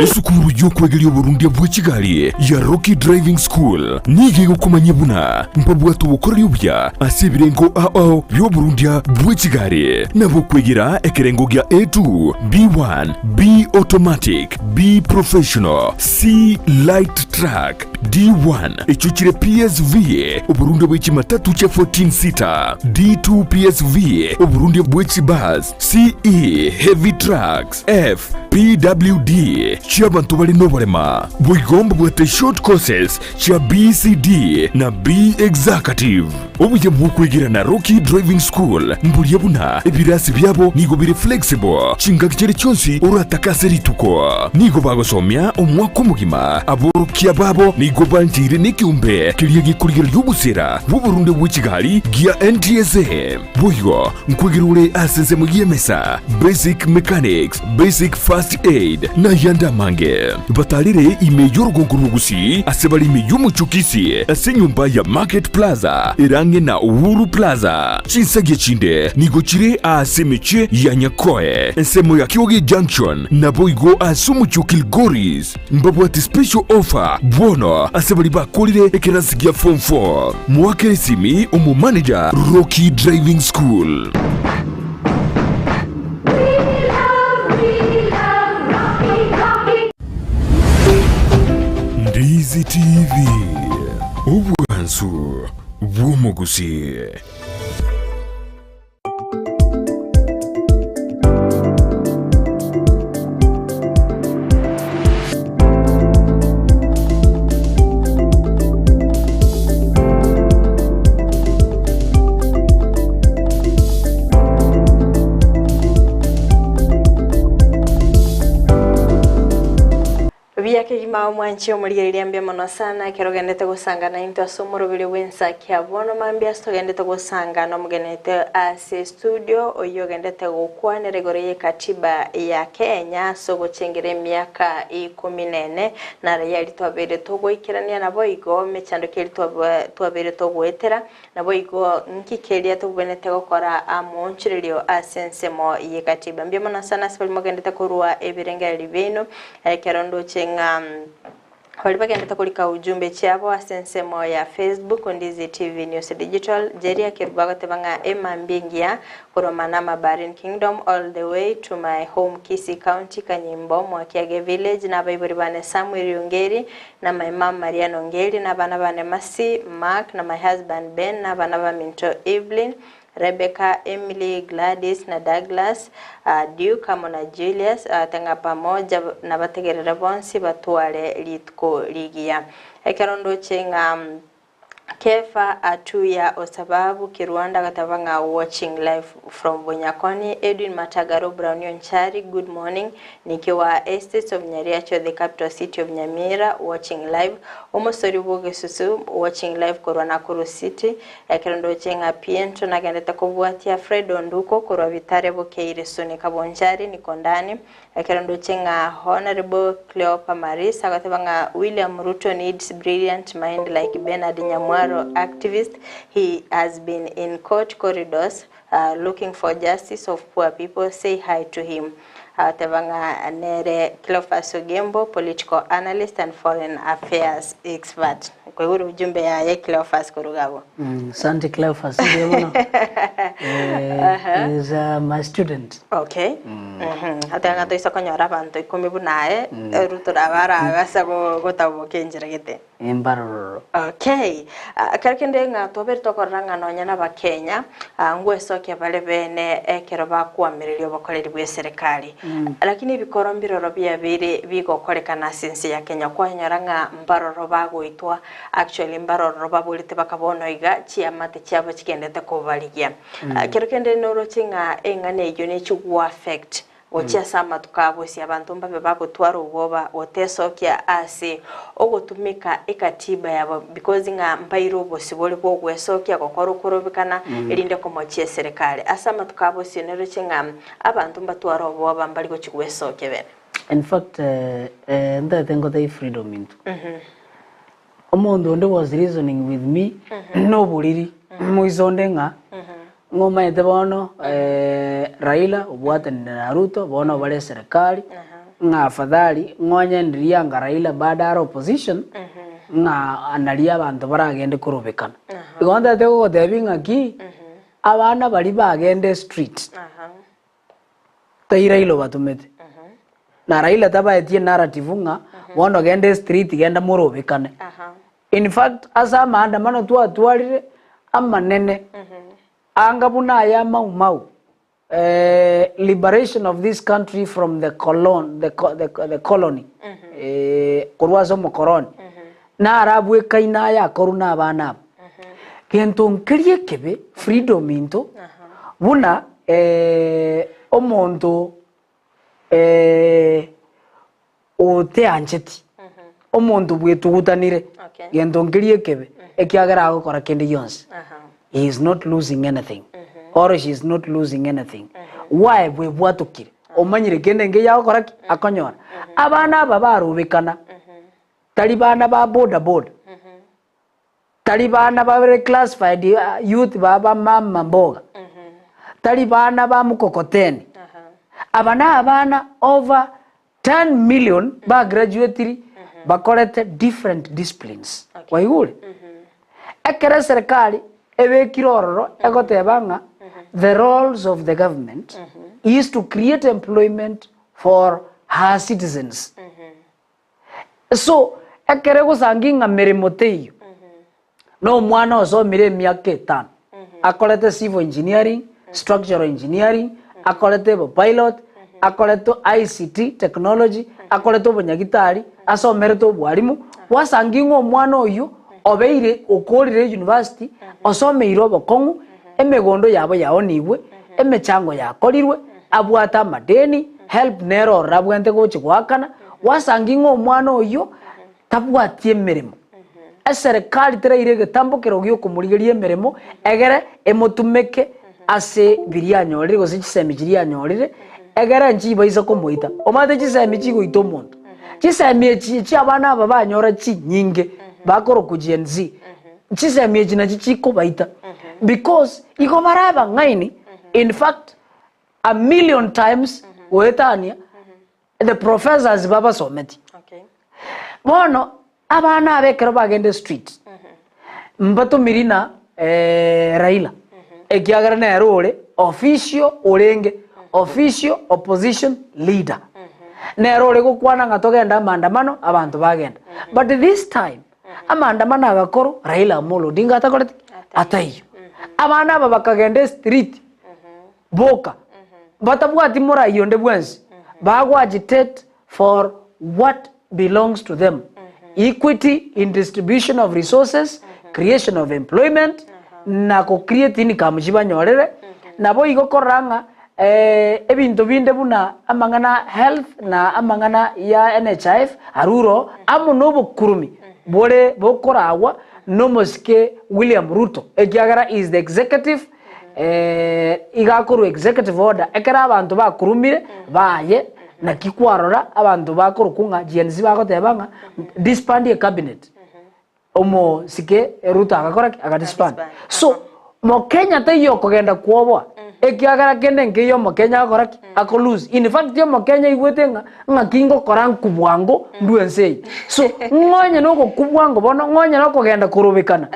Esukuru y'okwegeria oborundia bwe chigari ya Rocky Driving School nigo egokomanyia buna mbabwate obokoreri obuya ase ebirengo ao ao bi'oborundia bwe chigari, nabo okwegera ekerengo gia A2, B1, B Automatic, B Professional, C Light Truck, D1 echio chire PSV, oborundia bwe chimatatu chia 14 seater, D2 PSV, oborundia bwe chibus, CE, Heavy Trucks, F, PWD, chi'abanto bare noborema. Boigo mbabwate short courses chia BCD na B Executive. Obuya bw'okwegera na Rocky Driving School mboria buna ebirasi biabo nigo bire flexible chingaki chiria chionsi oratake ase rituko. Nigo bagosomia omwaka omogima. Aborokia babo nigo bancheire nekeombe keria gekorigereria obosera bw'oborunde bwe chigari gia NTSA. Boigo nkwegera ore ase ensemo y'emesa, basic mechanics, basic first aid, na ayande amange. Batarire ime y'orogongo rw'Ogusii ase bare ime y'omochie o Kisii ase enyomba ya Market Plaza ere ang'e na Uhuru Plaza. Chinsagia chinde nigo chire aase emechie ya Nyakoe, ensemo ya Kioge Junction, naboigo ase omochie o Kilgoris. Mbabwate special offer bono ase baria bakorire ekerasi gia form 4. Moakere esimi omomanager Rocky Driving School. Ndizi TV, obwansu bw'omogusii. Buya kegima omwanche omorigereria mbuya mono sana ekero ogendete gosanga naintwe ase omoroberio bw'ensa kia bono mambia ase togendete gosanga nomogenete ase studio oyio ogendete gokwanera igoro y'ekatiba ya Kenya ase ogochengera emiaka ikomi na ene na raia aria twabeire togoikerania naboigo emechando ki eria twabeire togoetera Naboigo nki keria togwenerete gokora amoonchorerio ase ensemo y'ekatiba? Mbuya mono sana ase baria mogendete korwa ebirengererio biaino, ekero ndoche ng'a baria bagendete korika ujumbe chiabo ase ensemo ya Facebook, Ndizi TV News Digital, Jeria Kerubo agoteba ng'a emambia engiya korwa Manama Bahrain Kingdom all the way to my home Kisii County Kanyimbo Mwakiage Village na abaibori bane Samuel Ongeri na my mum Marianne Ongeri, na abana bane Mercy, Mark, na my husband Ben, na abana baminto Evelyn, Rebecca, Emily, Gladys, na Douglas, Duke amo na Julius, teng'a pamoja nabategerere bonsi batware rituko rigiya. Ekero ndoche ng'a Kefa Atuya Osababu Kirwanda agateba ng'a watching live from Bunyakoni, Edwin Matagaro Brown Onchari good morning, Nicky wa Estates of Nyariacho the capital city of Nyamira watching live, Omosori bw'ogesusu watching live korwa Nakuru city, Ekero ndoche ng'a Piento nagendete kobwatia Fred Onduko korwa Bitare Bokeire Sunika Bonchari niko ndani, Ekero ndoche ng'a Honourable Cleopa Maris agoteba ng'a William Ruto needs brilliant mind like Bernard Nyamwaro activist, he has been in court corridors looking for justice of poor people, say hi to him. Agoteba ng'a nere Cleophas Ogembo, political analyst and foreign affairs expert. Koigure ujumbe yaye Cleophas koruga abwo. Asante Cleophas, mbuya mono. Eh, is uh, my student. Okay. Mhm. Ateba ng'a toise konyora abanto ikomi buna aye, Ruto nabo arabe ase go- gotaboka enchera gete. Embarororo. Okay. Ah, kero kende ng'a twabere tokorora ng'a nonya na abakenya, ah, ngwesokia bare bene ekero bakoamereria obokoreri bwa eserekari. Lakini ebikoro mbiroro biabeire bigokorekana ase ense ya Kenya, kwanyora ng'a mbaroro bagoitwa, actually mbaroro baborete baka bono iga chiamate chiabo chigendete kobarigia. Kero kende noroche ng'a eng'ana eyio nechi go affect gochia ase amatuko a bosio abanto mbabe bagotwara obwoba gotesokia ase ogotumeka ekatiba yabo because ng'a mbaire obosibore bw'ogwesokia gokora okorobekana erinde komochia eserekari. Ase amatuko a bosio noroche ng'a abanto mbatware obwoba mbari gochia gwesokia bene. In fact, eh, eh, ntagete ngotebie freedom intwe. Omonto onde was reasoning with me noboriri moiso onde ng'a ng'omaete bono Raila obwatanire na Ruto bono bare eserekari. Ng'a afadhali ng'onye ndiria anga Raila bado are opposition, ng'a naria abanto baragende korobekana. Igo ntagete gogotebia ng'aki, abana baria bagende street, tai Raila obatomete. Na Raila tabaetie enarrative ng'a bono genda estreet genda morobekane. In fact ase amaandamano twatwarire amanene, anga buna aya Mau Mau, liberation of this country from the colon, the, the, the colony, korwa ase omokoroni, narabwekaine aya akorwa na abana aba. Gento nkeria ekebe, freedom into, buna omonto oteancheti, omonto bwetugutanire, gento nkeria ekebe, ekiagera agokora kende gionsi, he is not losing anything or she is not losing anything. Why? Bwebwatokire, omanyire kende nkeiyo agokora ki? Akonyora. Abana aba barobekana, tari bana ba boda boda, Tari bana bare classified youth ba ba mama mboga, tari bana ba mkokoteni, aba na abana over 10 million ba graduatiri bakorete different disciplines. Kwaigure? Ekero eserekari ebekire ororo egoteba ng'a the roles of the government is to create employment for her citizens. So, ekero egosangi ng'a meremo teiyo, na omwana osomire emiaka etano, akorete civil engineering, structural engineering, akorete obopilot, akorete ICT technology, akorete obonyagitari, asomerete obwarimu, gwasangi ng'a omwana oyio obeire okorire university, osomeire obokong'u, emegondo yabo yaonigwe, emechango yakorirwe, abwate amadeni, help nere ororo abwenerete gochia goakana, gwasangi ng'a omwana oyio tabwati emeremo. Eserekari teraire egetambo kero giokomorigeria emeremo egere emotumeke ase biria anyorire gose chisemi chiria anyorire, egere nchibaisa komoita. Omanyete chisemi chigoita omonto. Chisemi echi echi abana aba banyora chinyinge, bakorokwa Gen Z, chisemi echi nachi chikobaita because igo bare abang'aini in fact a million times goetania the professors babasometie. Okay. Bono abana aba ekero bagenda street mbatomiri na eh, Raila ekiagera nere ore official orenge official opposition leader nere ore gokwana ng'a togende amaandamano abanto bagenda but this time Amaandamano agakorwa, Raila Amolo Odinga atakoreti ki? Ataiyo. Abana aba bakagenda estreet boka, batabwati morai onde bwensi, bago agitate for what belongs to them, equity in distribution of resources, creation of employment, na go create income chibanyorere, naboigo korora ng'a Ebinto binde buna amang'ana health na amang'ana ya NHIF arure amo nobokurumi bore bokoragwa nomosike William Ruto ekiagera he is the executive iga akorwa executive order ekero abanto bakurumire baye naki kwarora abanto bakorokwa ng'a GNZ bagoteba ng'a disband a cabinet. Omosike Ruto agakora ki? Agadisband. So, Mokenya taiyo okogenda kwoboa, ekiagera kende nkeiyo Omokenya agokora ki? Ako lose. In fact Omokenya aigwete ng'a ng'aki ngokora nkubwango ndue ense eye. So, ng'onye na ogokubwango bono, ng'onye na okogenda korobekana,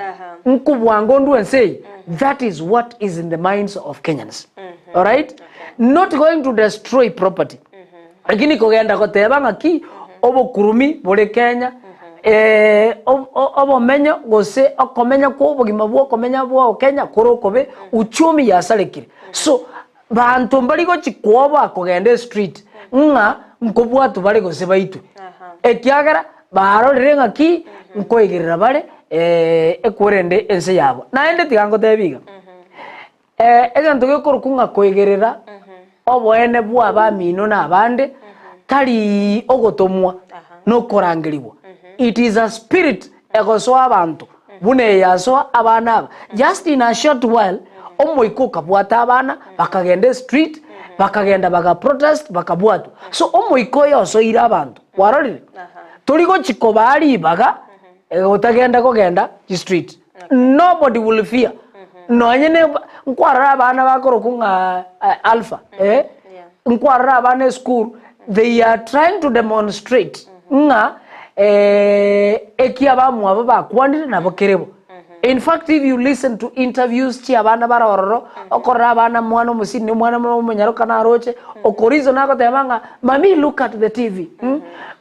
nkubwango ndue ense eye, that is what is in the minds of Kenyans. Alright? Not going to destroy property. Lakini kogenda goteba ng'aki obokurumi bore Kenya, obomenyo gose okomenya kwa obogima bwa okomenya bwao Kenya kore okobe, uchumi yasarekire. So, banto mbari gochi kwoboa kogenda estreet ng'a nkobwatwa bare gose baitwe, ekiagera barorire ng'aki nkoigerera bare ekwerende ense yabo. Naende tiga ngotebi iga. Egento gekorokwa ng'a koegerera oboene bw'abamino na abande tari ogotomwa nokorangerigwa. It is a spirit egosoa abanto buna eye yasoa abana aba. Just in a short while omoika okabwata abana bakagenda estreet bakagenda baga protest bakabwatwa. So omoika oyo osoire abanto kwarorire? Tori gochi kobaa ribaga otagenda kogenda chistreet. Nobody will fear. Nonye ne nkwarora abana bakorokwa ng'a eh, alpha eh? Yeah. Nkwarora abana esukuru. They are trying to demonstrate ng'a eki abamwabo bakwanire nabo kere bo. In fact if you listen to interviews chia abana bare ororo, okorora abana mwana omosini omwana omonyaroka naroche, okoreason agoteba ng'a mummy look at the TV,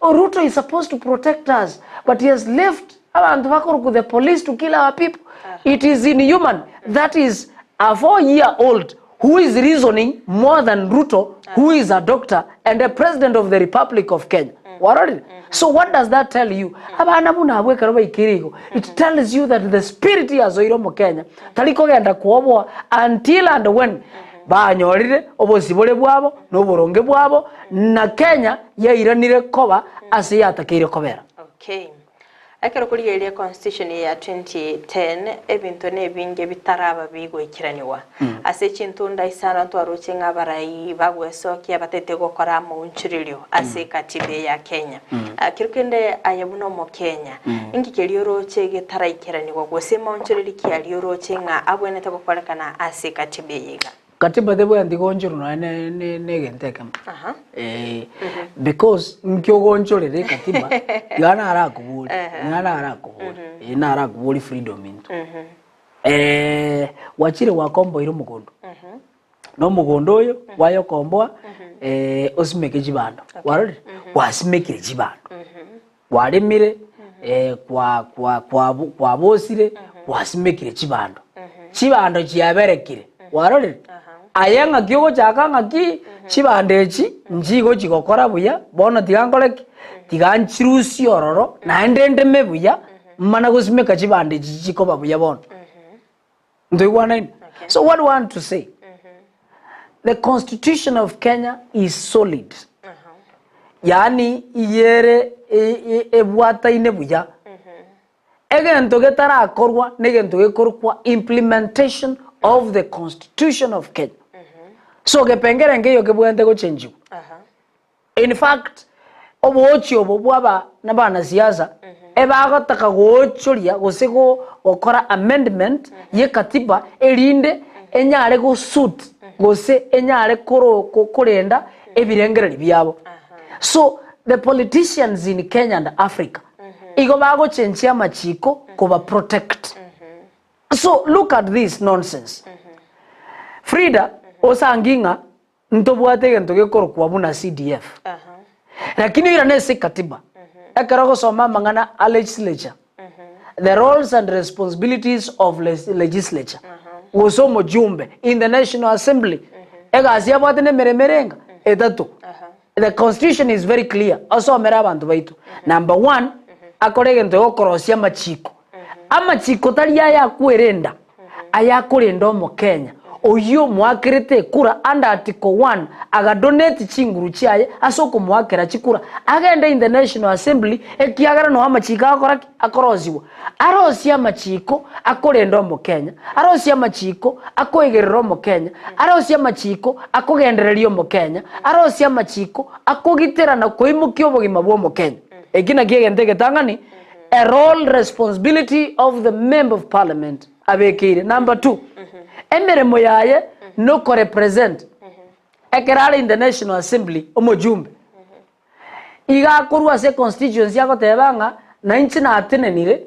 Ruto is supposed to protect us but he has left abanto bakorokwa the police to kill our people. It is inhuman. That is a 4 year old who is reasoning more than Ruto who is a doctor and a president of the Republic of Kenya. Warorire? So what does that tell you? Abana buna abwo ekero baikire igo, it tells you that the spirit yasoire omokenya tari kogenda kwoboa until and when banyorire obosibore bwabo na oboronge bwabo na Kenya yairanire koba ase yatakeire kobera. Okay. Ekero korigereria constitution eye ya 2010, ebinto nebinge bitaraba bigoikeranigwa. Ase chintunda isano ntwaroche ng'a abarai bagwesokia batete gokora amaunchurerio ase ekatiba eye ya Kenya. Kero kende aye buna omokenya, inki keria oroche getaraikeranigwa gose maunchureri ki aria oroche ng'a abwenerete gokorekana ase ekatiba eye iga? Katiba tebwenereti goonchorwa nonya ne- ne- ne egento ekemo. Aha. Eh, because nki ogoonchorera ekatiba, iga narakobori, iga narakobori, eh narakobori freedom intwe. Gwachire gwakomboire omogondo, na omogondo oyo gwayokomboa osimeke chibando, kwarorire? Gwasimekire chibando, kwaremire, kwa kwa kwabo kwabosire, gwasimekire chibando, chibando chiaberekire, kwarorire? Aye ng'aki ogochaka ng'aki chibando echi nchigochi gokora buya, bono tiga nkore ki? Tiga nchirusie ororo, naende ndeme buya, Mana gosimeka chibando echi chikoba buya bono. Ntoigwanaine? So what I want to say, the constitution of Kenya is solid. Yaani iyere e- e- ebwataine buya. Egento getarakorwa negento gekorokwa implementation of the constitution of Kenya. So gepengere nkeiyo kebwenerete gochenjigwa. In fact, oboochi obo bw'aba nabanasiasa ebagotaka goochoria gose gokora amendment ye katiba erinde enyare go suit gose enyare korenda ebirengererio biabo. So the politicians in Kenya and Africa igo bagochenchia amachiko koba protect. So look at this nonsense. Frida osangi ng'a Ntobwate egento gekorokwa buna CDF. Lakini oirane ase ekatiba, ekero ogosoma amang'ana a legislature, the roles and responsibilities of legislature, gose omojumbe in the National Assembly, egasi abwate na emeremo ere enga? Etato. The constitution is very clear, osomere abanto baito. Number one, akore egento egokorosia amachiko. Amachiko tari aya akwerenda, aya akorenda omokenya, oyio omoakerete ekura under article one agadonate chinguru chiaye ase okomoakera chikura agende in the national assembly ekiagera noo amachiko agokora ki? Akorosiwa. Arosie amachiko akorenda omokenya, arosie amachiko akoigerera omokenya, arosie amachiko akogendereria omokenya, arosie amachiko akogitera na koimokia obogima bwa omokenya. Eki nakio egento egetang'ani A role responsibility of the member of parliament abekeire. Number two, emeremo yaye nokorepresent ekero are in the national assembly omojumbe iga akorwa ase econstituency agoteba ng'a nainche natenenire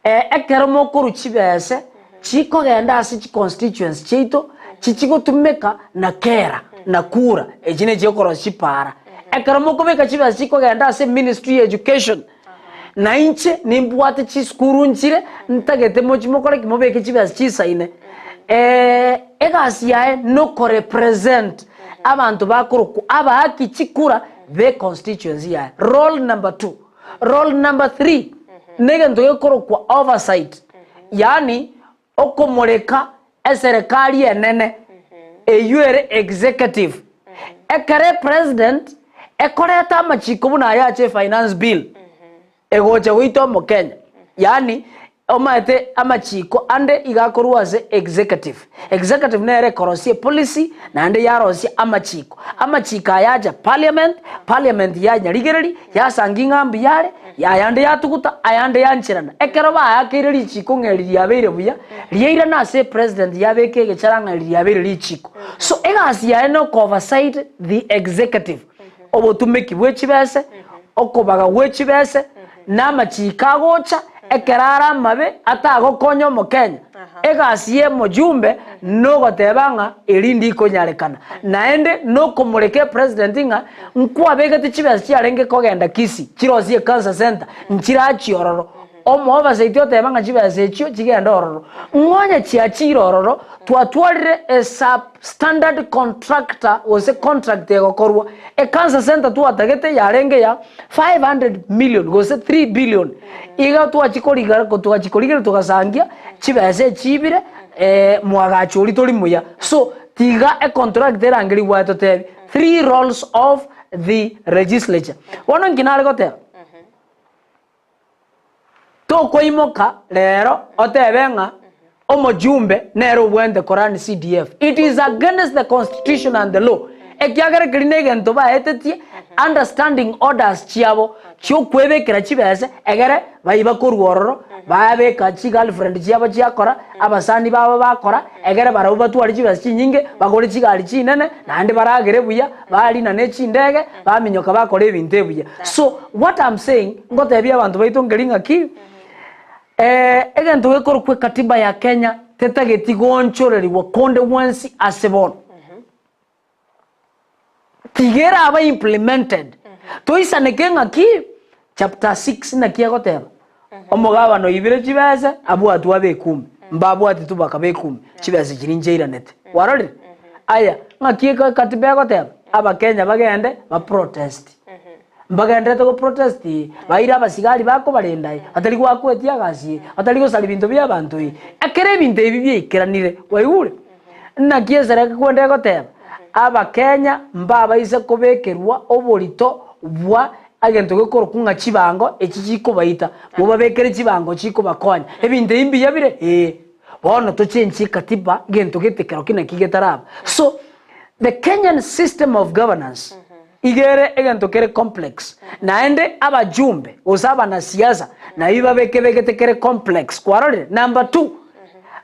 ekero mokorwa chibese chikogenda ase chiconstituency chiaito chichigotumeka na kera na kura echi nechigokorosia chipara ekero mokobeka chibesa chikogenda ase ministry ya education Na inche nimbwate chisukuru nchire ntagete mochie mokore ki? Mobeke chibesa chisaine. Egasi yaye nokorepresent abanto bakorokwa abaaki chikura be constituency yaye. Role number two. Role number three, negento gekorokwa oversight, yaani okomoreka eserekari enene eywo ere executive. Ekero epresident ekoreta amachiko buna aya ache efinance bill egocha goita omokenya yaani omanyete amachiko ande iga akorwa ase executive. Executive nere ekorosia epolicy naende yarosia amachiko. Amachiko aya acha parliament, parliament yanyarigereria Yasangi ng'a mbuya are, ayande yatuguta, ayande yancherana. Ekero baakeire richiiko ng'a eri riabeire buya, riairana ase epresident yabeka egechara ng'a eri riabeire richiiko. So egasi yaye na oko oversight the executive. Obotumeki bwe chibese, okobaga gwe chibese, na amachiiko agocha ekero are amabe atagokonya omokenya. Egasi y'emojumbe nogoteba ng'a eri ndikonyarekana. Naende nokomoreka epresident ng'a nkwabegete chibesa chiarenge kogenda Kisii chirosie ecancer center nchirachie ororo. Omo-oversight oteba ng'a chibesa echio chigende ororo. Ng'onye chiachire ororo, twatwarire a sub-standard contractor gose contract egokorwa. Ecancer center twatagete yarenge ya 500 million gose 3 billion. Iga twachia koriga twachia korigereria togasangia chibesa echi ibere mwagacho oria tori muya. So tiga econtract erangerigwe aye totebi three roles of the legislature. Bono inki nare goteba? Tokoimoka rero otebe ng'a omojumbe nere obwenerete korun CDF. It is against the constitution and the law. Ekiagera keria na egento baetetie under standing orders chiabo chiokwebekera chibese egere baiba korwa ororo babeka chigirlfriend chiabo chiakora abasani babo bakora egere barabwo batware chibesa chinyinge bagore chigari chinene naende baragere buya barina ne chindege baminyoka bakora ebinto ebuya. So what am saying, ngotebia abanto baito nkeri ng'aki, egento gekorokwa ekatiba ya Kenya tetageti goonchorerigwa konde gwensi ase bono. Tiga eraba implemented. Toisaneke ng'aki chapter 6 naki egoteba, omogabana oibire chibese abwatwe abe ekume, mbabwati tu bakaba ekume, chibese chiria nchairanete. Kwarorire? Aya, ng'aki ekatiba egoteba, abakenya bagende ba protest. Mbagenderete go protest ee, baire abasigari bakobarenda ee, batari goakwa etiagasi ee, batari gosaria binto bia abanto ee. Ekero ebinto ebi biaikeranire, kwaigure? Naki esereka kwende egoteba, Abakenya mbabaise kobekerwa oborito bwa egento gekorokwa ng'a chibango echi chikobaita, mobabekere chibango chikobakonya. Ebinto ebi mbuya bire? Ee. Bono tochenchie katiba gento gete kerokio naki getaraba. So, the Kenyan system of governance iga ere egento kere complex, naende abajumbe gose abanasiasa nabio babekebegete kere complex, kwarorire? Number two,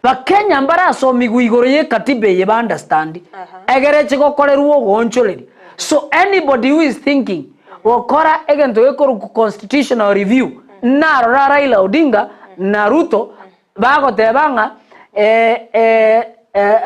Bakenya mbarasomigwe igoro ye katiba eye ba understand, egere eche gokorerwa ogoonchoreria. So anybody who is thinking gokora egento gekorokwa constitutional review, narora Raila Odinga na Ruto Bagoteba ng'a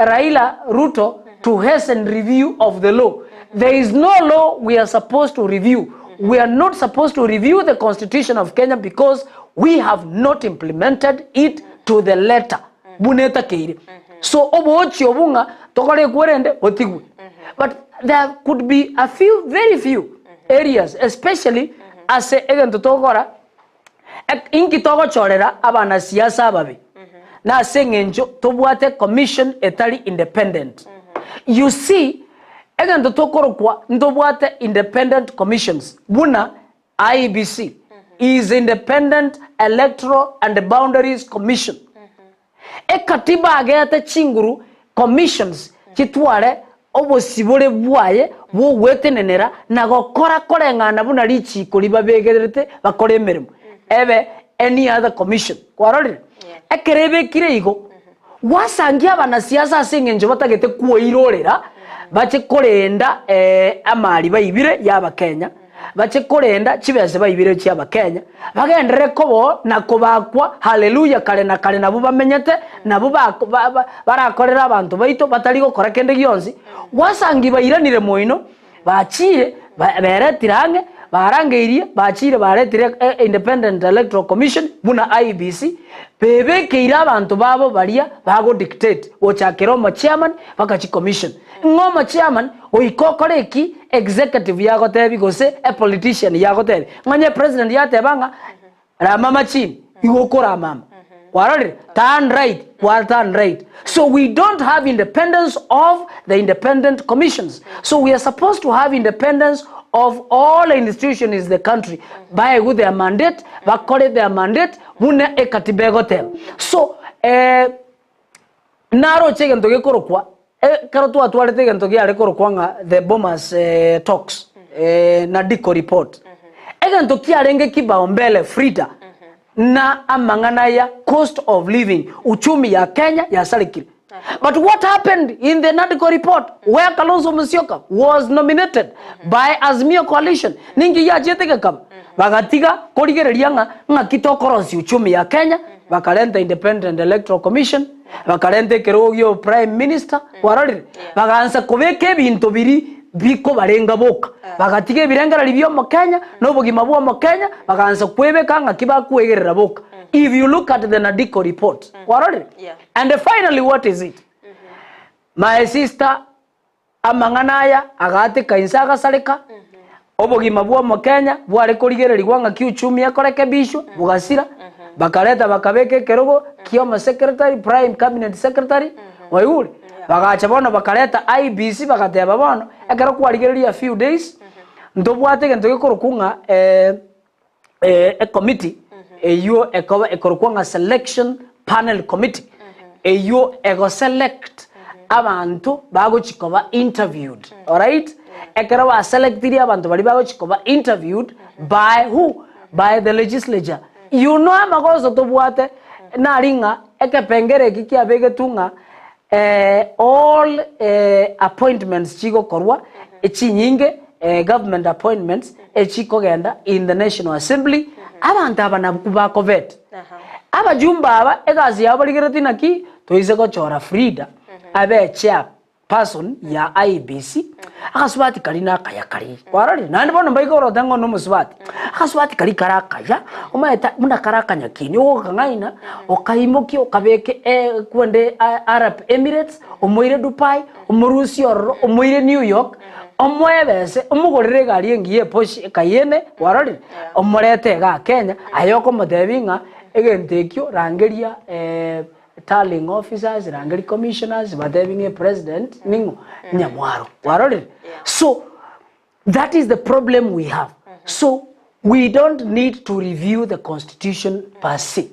Raila Ruto to hasten review of the law. There is no law we are supposed to review. We are not supposed to review the constitution of Kenya because we have not implemented it to the letter buna etakeire. So obochie obo ng'a tokore ekwerende botigwe. But there could be a few, very few areas especially ase egento togokora Inki togochorera abanasiasa ababe? Nase eng'encho tobwate commission etari independent. You see, egento tokorokwa ntobwate independent commissions buna IEBC is Independent Electoral and Boundaries Commission. Ekatiba ageete chinguru commissions chitware obosibore bwaye bw'ogwetenenera na gokora koreng'ana buna richiiko ribabegererete bakore emeremo, ebe any other commission. Kwarorire? Ekero ebekire igo, gwasangia abanasiasa ase eng'encho batagete kwoirorera bache korenda amari baibire y'Abakenya, Bache korenda chibese baibire chi'Abakenya, bagenderere koboo na kobakwa Haleluya kare na kare nabwo bamenyete, nabwo barakorere abanto baito batari gokora kende gionsi. Gwasangi bairanire moino, bachiire beretire ang'e, barangeirie, bachiire baretire Independent Electoral Commission buna IEBC, bebekeire abanto babo baria bago dictate gochakera omo chairman baka chicommission. Ng'a omo chairman Goika okore eki executive yagotebi gose a politician yagotebi. Ng'a onye president yateba ng'a ramama chini, igo okoramama. Kwarorire? Turn right, kwa turn right. So we don't have independence of the independent commissions. So we are supposed to have independence of all institutions in the country. Baegwe their mandate, bakore their mandate buna ekatiba egoteba. So eh, naroche egento gekorokwa Ekero twatwarete egento kiare korokwa ng'a the Bomas Talks na Diko Report, egento kiarenge kipaumbele Frida na amang'ana ya cost of living, uchumi ya Kenya yasarekire. But what happened in the NADCO report where Kalonzo Musyoka was nominated by Azimio coalition ninki giachiete gekaba? Bagatiga korigereria ng'a ng'aki tokorosia uchumi ya Kenya, bakarenta Independent Electoral Commission, bakarenta ekerogo gia Prime Minister, kwarorire? Bagaansa kobeka ebinto biria bikobarenga boka. Bagatiga ebirengererio bia omokenya na obogima bwa omokenya, bagaansa kwebeka ng'aki bakwegerera boka. If you look at the NADCO report, kwarorire? And finally what is it? My sister, amang'ana aya agateka inse agasareka, obogima bwa omokenya bware korigererigwa ng'aki uchumi ekorekebishwa, bogasira, bakareta bakabeka ekerogo kia omosecretary, prime cabinet secretary, waigure? Bagacha bono bakareta IEBC bagateba bono, ekero kwarigereria a few days, ntobwate egento gekorokwa ng'a ecommittee eywo ekoba ekorokwa ng'a selection panel committee, eywo egoselect abanto bagochi koba interviewed, alright? Ekero baselectirie abanto baria bagochi koba interviewed by who? By the legislature. You know amagoso tobwate nari ng'a ekepengere eki kiabegetwe ng'a all appointments chigokorwa chinyinge government appointments echikogenda in the National Assembly, abanto aba nabwo bakovet. Abajumbe aba egasi yabo barigeretie naki toise gochora Frida abe chair person ya IEBC, agasubati karia nakaya karia, kwarorire? Naende bono mbaike korota ng'a one omosubati, agasubati karia kare akaya, omanyete buna kare akanyakini, ogokang'aina, okaimokia okabeke kwende Arab Emirates, omoire Dubai, omorusie ororo, omoire New York, omoe ebese, omogorere egari engiya eposh ekayene, kwarorire? Omorete igaa Kenya, aye okomotebia ng'a egento ekio rangeria Tallying officers, rangeria commissioners, batebi ng'a epresident ning'o? Nyamwaro. Kwarorire? So, that is the problem we have. So, we don't need to review the constitution per se.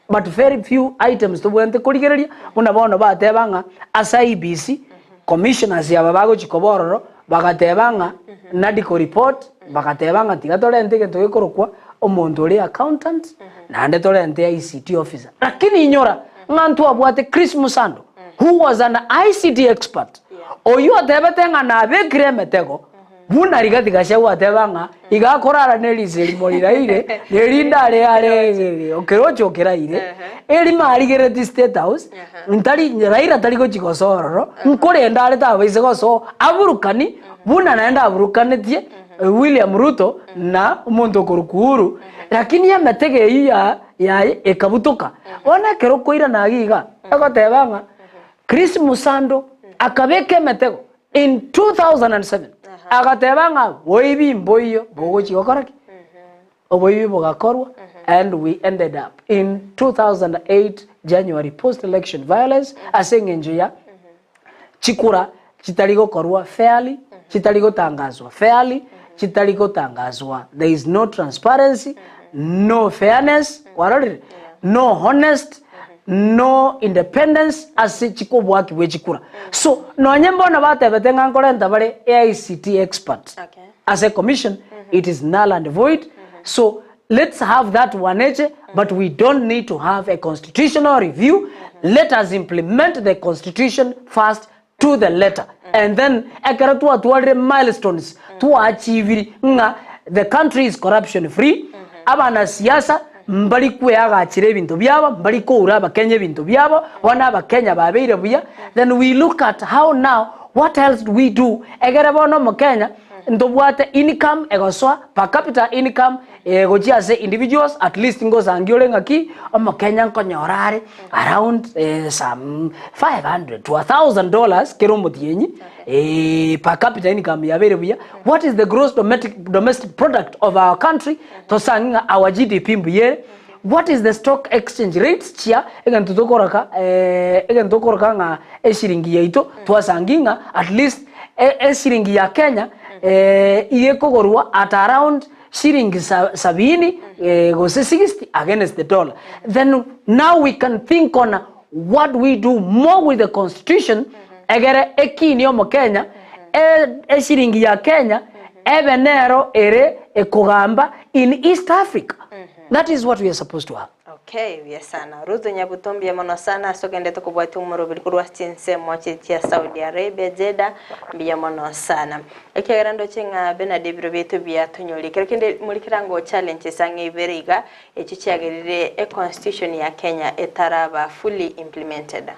But very few items tobwenerete korigereria, buna bono bateba ng'a ase IEBC, commissioners aba bagochia koba ororo, bagateba ng'a NADCO report, bagateba ng'a tiga torente egento gekorokwa omonto ore accountant, naende torente ICT officer. Lakini inyora ng'a ntwabwate Chris Musando who was an ICT expert, oyio otebete ng'a nabekire emetego buna Rigathi Gachagua ateba ng'a iga akorara ne riso erimo riraire nerinde are are okeroche okeraire, erimo arigereti State House, ntari Raila tari gochia gosoa ororo, nkorenda are tabaise gosoa aburukani buna naende aburukanetie William Ruto na omonto okorokwa Uhuru, lakini emetego eyio ya yaye ekabutoka. Bono ekero okoirana iga iga, egoteba ng'a Chris Musando akabeka emetego in 2007 agateba ng'a boibi mboiyo bogochia gokora ki? Oboibi bogakorwa and we ended up in 2008 January post election violence ase eng'encho ya chikura chitari gokorwa fairly, chitari gotangazwa fairly, chitari gotangazwa there is no transparency, no fairness, kwarorire? No honest, no independence ase chikobwaki bwe chikura. So nonye mbono batebete ng'a nkorenta bare AICT expert Okay. ase commission, it is null and void. So let's have that one eche, but we don't need to have a constitutional review. Let us implement the constitution first to the letter. And then ekero twatwarire milestones twaachiviri ng'a the country is corruption free, abanasiasa mbari kweagachera ebinto biabo, mbari koura abakenya ebinto biabo, bono abakenya babeire buya, then we look at how now, what else do we do egere bono omokenya ntobwate income egosoa per capita income gochia ase individuals at least ngosangi ore ng'aki omokenya nkonyora are around some 500 to 1000 dollars kera omotienyi per capita income yabeire buya. What is the gross domestic product of our country? Tosangi ng'a our GDP mbuya ere. What is the stock exchange rates chia egento tokoroka egento tokoroka ng'a eshiringi yaito twasangi ng'a at least eshiringi ya Kenya iga ekogorwa at around shiringi sabini gose 60 against the dollar. Then now we can think on what we do more with the constitution egere ekinie omokenya eshiringi ya Kenya ebe nero ere ekogamba in East Africa. That is what we are supposed to have. Okay, buya sana. Ruth Nyabuto mbuya mono sana ase ogendete kobwatia omoroberi korwa ase chinsemo chi chia Saudi Arabia, Jeddah, mbuya mono sana. Ekiagera ndoche ng'a Bernard ebiro biaito biatonyorie. Ekero kende muri kerango challenges ang'e ibere iga, echio chiagerire econstitution ya Kenya etaraba fully implemented.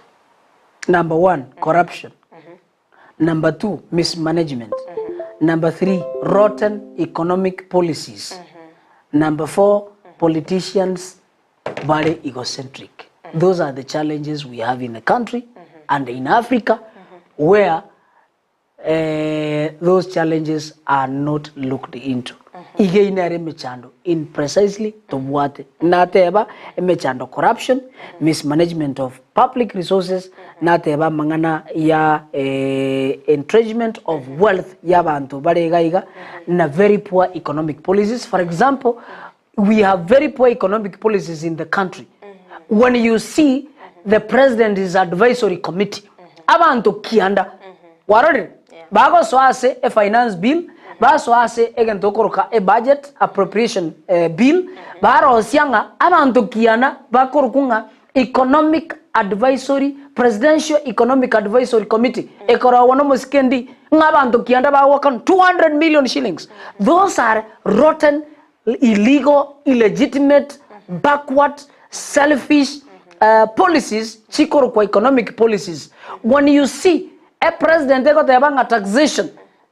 Number one, corruption. Number two, mismanagement. Number three, rotten economic policies. Number four, politicians bare egocentric. Those are the challenges we have in the country and in Africa where eh, those challenges are not looked into. Iga eye nere emechando in precisely tobwate. Nateba emechando corruption, mismanagement of public resources, nateba amang'ana ya entrenchment of wealth ya abanto bare iga iga, na very poor economic policies. For example, we have very poor economic policies in the country. When you see the president's advisory committee, abanto kianda, kwarorire? Bagosoa ase e finance bill, basoa ase egento okoroka e budget appropriation bill, barosia ng'a abanto kiana bakorokwa ng'a economic advisory, presidential economic advisory committee, ekorogwa na omosike ndi, ng'a abanto kianda bagoakana 200 million shillings. Those are rotten, illegal, illegitimate, backward, selfish policies chikorokwa economic policies. When you see E president egoteba ng'a taxation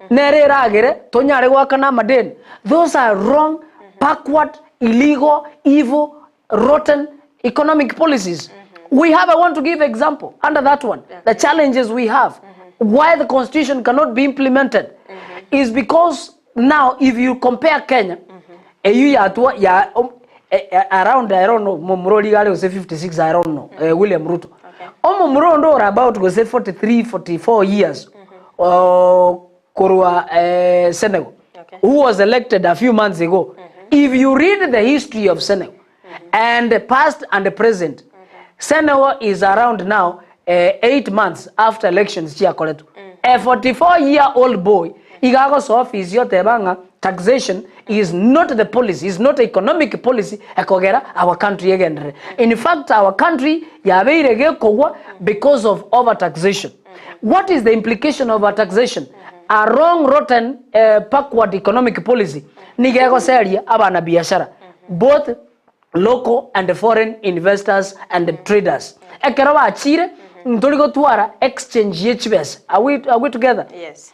nere eragere tonyare goakana amadeni, those are wrong, backward, illegal, evil, rotten economic policies. We have, I want to give example under that one, the challenges we have, why the constitution cannot be implemented is because now if you compare Kenya, eyio yatwa ya um, eh, eh, around I don't know momura oria are gose 56 I don't know eh, William Ruto omomura onde ore about gose 43 44 years uh, korwa eh, Senegal who was elected a few months ago if you read the history of Senegal and the past and the present Senegal is around now eh, 8 months after elections chiakoretwe a 44 year old boy iga agosoa office oteba ng'a taxation is not the policy is not economic policy ekogera our country egenderere in fact our country yabeire gekogwa because of over taxation what is the implication of a taxation a wrong rotten eh, backward economic policy niga egoseria abana biashara both local and foreign investors and traders. Ekero bachire ntori gotwara exchange ye chibesa. Are we, are we together? Yes.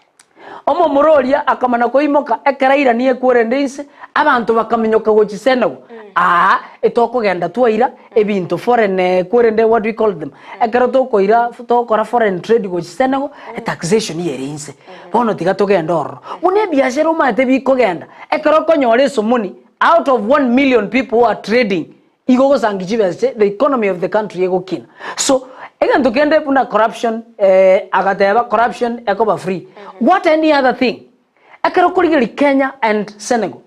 Omomura oria akamana koimoka ekero airanie kwerende inse, abanto bakaminyoka gochia Senegal. Aa, etokogenda twaira ebinto foreign eh, kwerende what do we call them? Ekero tokoira togokora foreign trade gochia Senegal, etaxation ere inse. Bono tiga togende ororo. Buna ebiashara omanyete bikogenda, ekero okonyora esomoni, Out of 1 million people who are trading, igo ogosangi chibesa the economy of the country egokina. So, egento kende buna corruption, eh, agateba corruption ekoba free. What any other thing? Ekero okorigereria Kenya and Senegal,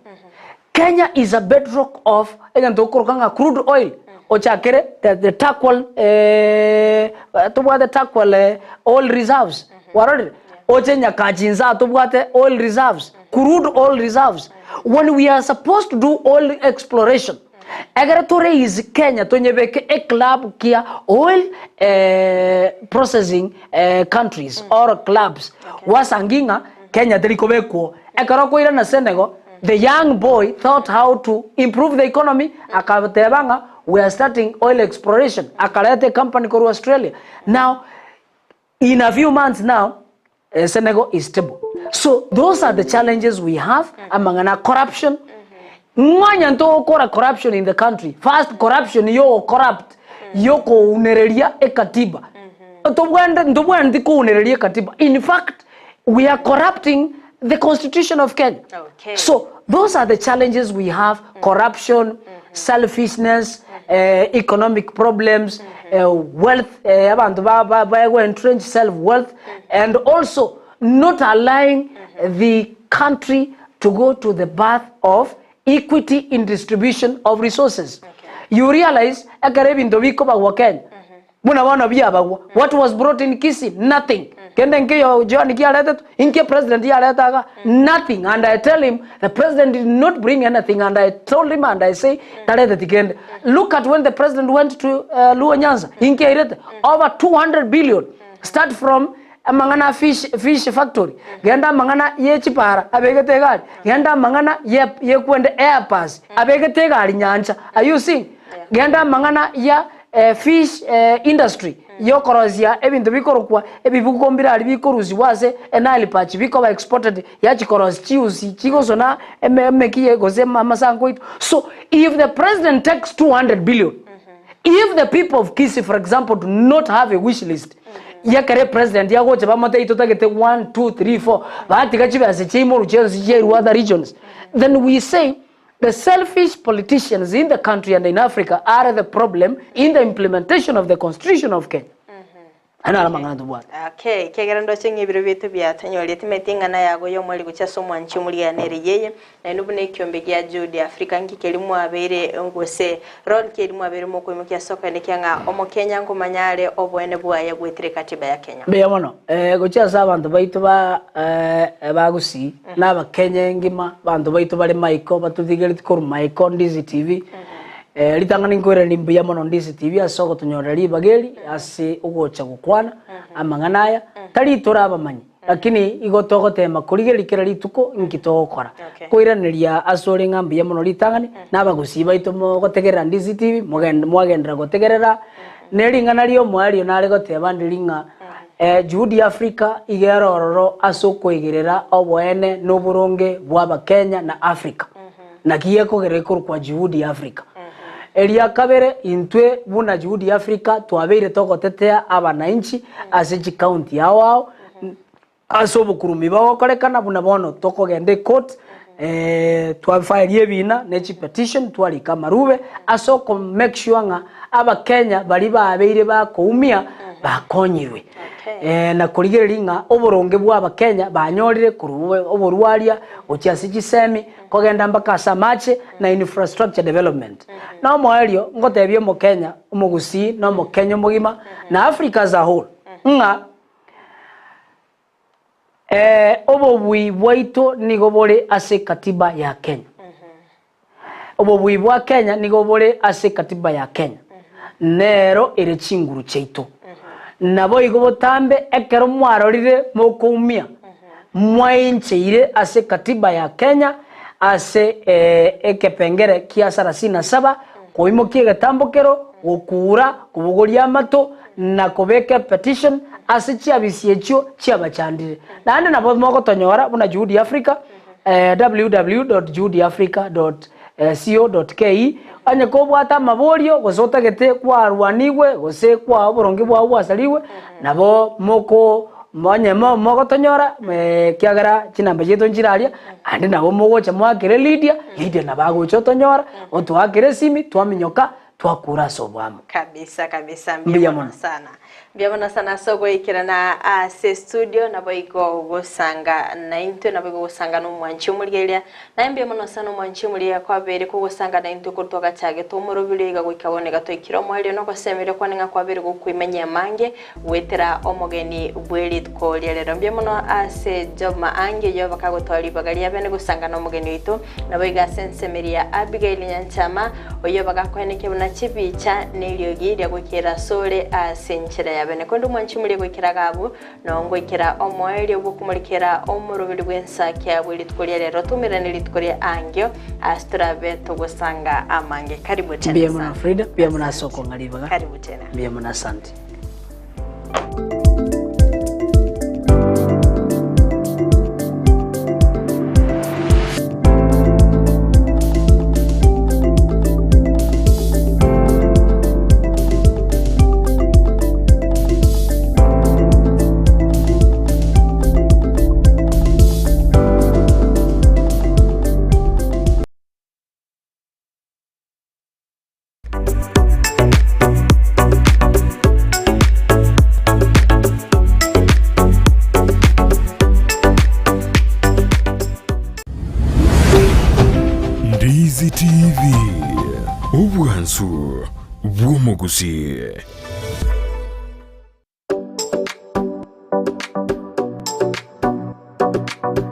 Kenya is a bedrock of egento okoroka ng'a crude oil, ochakere the, the Turkwel, eh, tobwate Turkwel eh, oil reserves, kwarorire? Oche Nyakachinsa tobwate oil reserves, crude oil reserves. When we are supposed to do oil exploration, egere to raise Kenya tonyebeke e club kia oil eh, processing eh, countries or clubs. Wasangi ng'a Kenya teri kobekwo. Ekero okoirana Senegal, the young boy thought how to improve the economy, akateba ng'a we are starting oil exploration, akareta ecompany korwa Australia. Now, In a few months now, Senegal is stable. So those are the challenges we have, amang'ana a corruption. Ng'onya ntogokora corruption in the country. First corruption yo corrupt yokounereria ekatiba. Tobwende ntobwenereti kounereria ekatiba. In fact, we are corrupting the constitution of Kenya. Okay. So those are the challenges we have, corruption, selfishness, eh, economic problems, eh, wealth, eh, abanto ba- ba- baegwe entrench self wealth, and also not allowing the country to go to the path of equity in distribution of resources. You realize ekero ebinto bikobagwa Kenya, buna bono biabagwa, what was brought in Kisii? Nothing. Kende nkeiyo John kiaretetwe? Inki epresident yareta iga? Nothing and I tell him the president did not bring anything and I told him and I say tareteti kende. Look at when the president went to Luo Nyanza, inki airete? Over 200 billion. Start from amang'ana a fish, fish factory, genda amang'ana ye chipara abegete egari, genda amang'ana ye yekwende airpass abegete egari nyancha. Are you seeing? Genda amang'ana ya fish industry yokorosia ebinto bikorokwa ebibuko mbirari bikorusigwa ase eNile perch bikoba exported yachia korosia chiusi chigosona eme emekiye gose amasanku aito. So if the president takes 200 billion if the people of Kisii for example do not have a wish list yekere president agocha bamotebie totagete 1 2 3 4 batiga chibesa chiaimoru chionsi chiairwe other regions then we say The selfish politicians in the country and in Africa are the problem in the implementation of the constitution of Kenya. Aya naro amang'ana tobwate. Okay, ekiagera ndoche ng'a ebiro biaito biatonyoria timanyeti eng'ana yago y'omweri gochia ase omwanchi omorigereria nere yeye, naende buna ekiombe gia Jude Africa nki keria mwabeire gose role ki eria mwabeire mokoimokia ase okoenekia ng'a omokenya nkomanya are oboene bwaye goetera ekatiba ya Kenya. Mbuya mono. Gochia ase abanto baito ba ba Gusii na abakenya engima, abanto baito bare maiko batothigereti korwa maiko Ndizi TV. Ritang'ani nkoiraneria mbuya mono Ndizi TV ase ogotonyorera ribaga eri ase ogocha gokwana amang'ana aya, tari tore abamanyi lakini igo togotema korigereria kera rituko inki togokora. Nkoiraneria ase ore ng'a mbuya mono ritang'ani na abagusii baito mogotegerera Ndizi TV mogende mwagenderera gotegerera Ne ring'ana ri'omoerio nare goteba ndiri ng'a Juhudi Africa iga ere ororo ase okoigerera oboene na oboronge bw'Abakenya na Africa. Naki gekogera ekorokwa Juhudi Africa. Eria kabere, intwe buna Juhudi Africa twabeire togotetea abanainchi ase chicounty ao ao, Ase obokurumi bogokorekana buna bono tokogenda ecourt, twafaeria ebina ne chipetition, twarika amarube ase oko make sure ng'a abakenya baria babeire bakoumia bakonyirwe. Na korigereria ng'a oboronge bwa abakenya banyorire korwa oborwaria gochia ase chisemi kogenda mpaka ase amache na infrastructure development. Na omoerio ngotebia omokenya omogusii na omokenya omogima na Africa as a whole ng'a Obobui bwaito nigo bore ase katiba ya Kenya. Obobui bwa Kenya nigo bore ase katiba ya Kenya. Nero ere chinguru chiaito. Naboigo botambe ekero mwarorire mokoumia, mwaincheire ase katiba ya Kenya ase ekepengere kia sarasini na saba, koimokia egetambokero, gokuura, kobogoria amato, na kobeka epetition ase chiabisi echio chiabachandire. Naende nabo mogotonyora buna Juhudi Africa, www.juhudiafrica.co.ke, onye kobwate amaborio gose otagete kwarwanigwe gose kwa oboronge bwao bwasarigwe, nabo moko onye mogotonyora ekiagera chinamba chiaito nchire aria, naende nabo mogocha moakere Lydia, Lydia nabo agocha otonyora, otoakere esimi twaminyoka Twakure ase oboamo. Kabisa kabisa mbuya mono sana. Mbuya mono sana ase ogoikerana ase estudio naboigo gosanga naintwe naboigo gosanga na omwanchi omorigereria naye mbuya mono sana omwanchi omorigereria kwabeire kogosanga naintwe korwa twagachagete omoroberio iga goika bono iga twaikire omoerio na ogosemeria kwane ng'a kwabeire gokoimanyia amange goetera omogeni bwe rituko ria rero mbuya mono ase Job Maangi oyio bakagotoa ribaga ria bene gosanga na omogeni oito naboigo ase ensemeri ya Abigail Nyanchama Oyio bagakoenekia buna chibicha na eriogi ria goikera asore ase enchera ya bene. Korende omwanchi omoria goikera iga abwo, nao ngoikera omoerio bw'okomorikera omoroberi bw'ensakia bwe rituko ria rero, toumerane rituko ria aangio, ase torabe togosanga amange. Karibu tena Mbuya mono sana. Frida, mbuya mono ase Asante. okong'a ribaga. Karibu tena. Mbuya mono asante. Ndizi TV, obwansu bw'omogusii.